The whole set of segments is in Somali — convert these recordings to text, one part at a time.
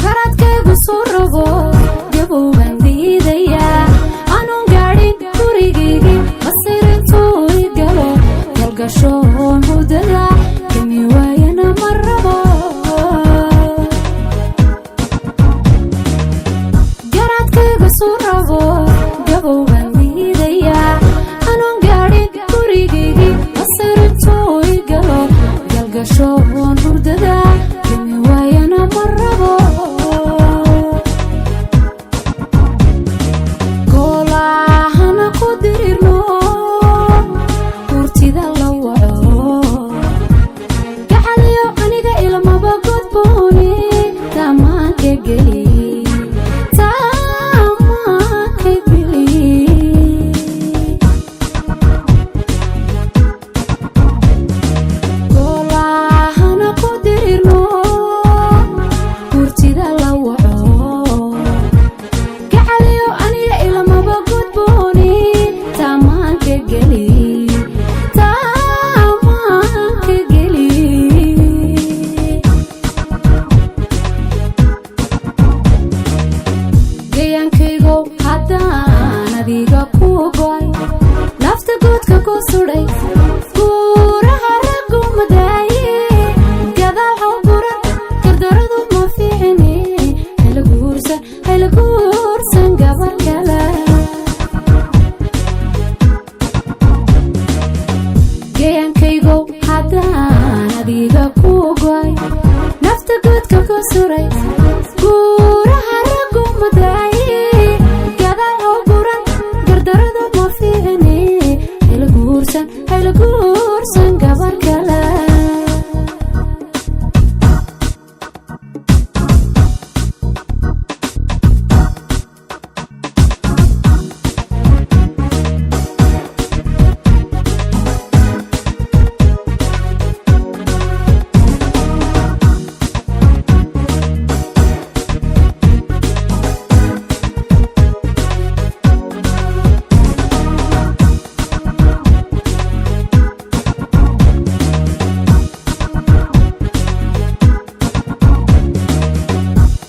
Karadkaygu suu rabo gabow baan diidayaa, anuun gaadhin gurigaygii, masirintuu i galo, galgashoon hudada kami waayana ma rabo. Garaadkaygu suu rabo gabow baan diidayaa, anuun gaadhin gurigaygii, masirintuu i galo, galgashoon hurdada kami waayana ma rabo. Goolahana ku dirirno, hurtida la waco, gacaliyo aniga ilmaba godbooni, tamaanka geli, tamaanka geli. Goolahana ku dirirno, hurtida la waco, gacaliyo aniga ilmaba gudbooni, tamaanka geli, tamaanka geli. Gayaankaygow haddaan adiga ku go'ay, nafta guudka ku sudhay, guuraha raggu madaaye, gadaal haw guran, gardaradu ma fiicine, hayla guursan, hayla guursan gabar kale. Gayaankaygow haddaan adiga ku go'ay, nafta guudka ku suray, guuraha raggu madaaye, gadaal haw guran, gardaradu ma fiicine, hayla guursan, hayla guursan gabar kale.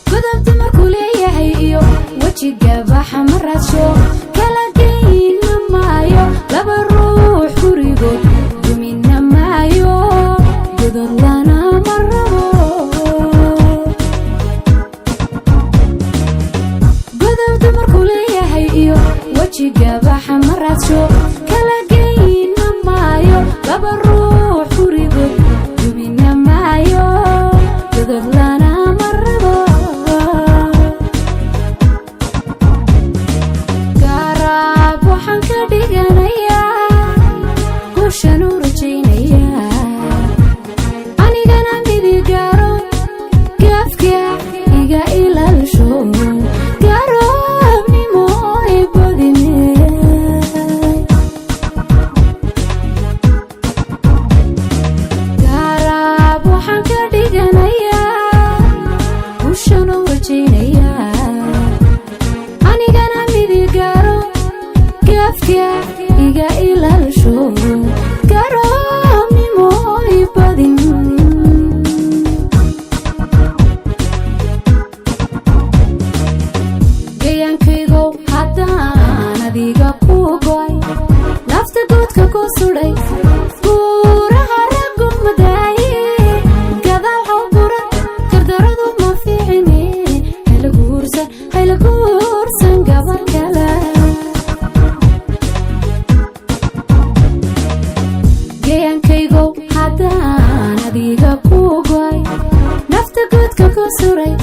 Godobta markuu leeyahay iyo wejiga baxa ma raadsho, kala geyna maayo laba ruux gurigood, dumina maayo, godod lana ma rabo. Godobta markuu leeyahay iyo wejiga baxa ma raadsho, kala geyna maayo laba ruux gurigood, dumina maayo, godod lana ma rabo. Garaab waxaan ka dhiganayaa, guushan u rajaynayaa, anigana midigaaro gaafka iga ilaalsho, garoobnimo ibadime. Garaab waxaan ka dhiganayaa, guushan u rajaynayaa, anigana midigaaro gaafka iga ilaalsho, garoobnimo ibadin. Gayaankaygow haddaan adiga ku go'ay, nafta guudka ku sudhay, guuraha raggu madaaye, gadaal haw guran, gardaradu ma fiicine, hayla guursan, hayla guursan gabar kale. Gayaankaygow haddaan adiga ku go'ay, nafta guudka ku suray.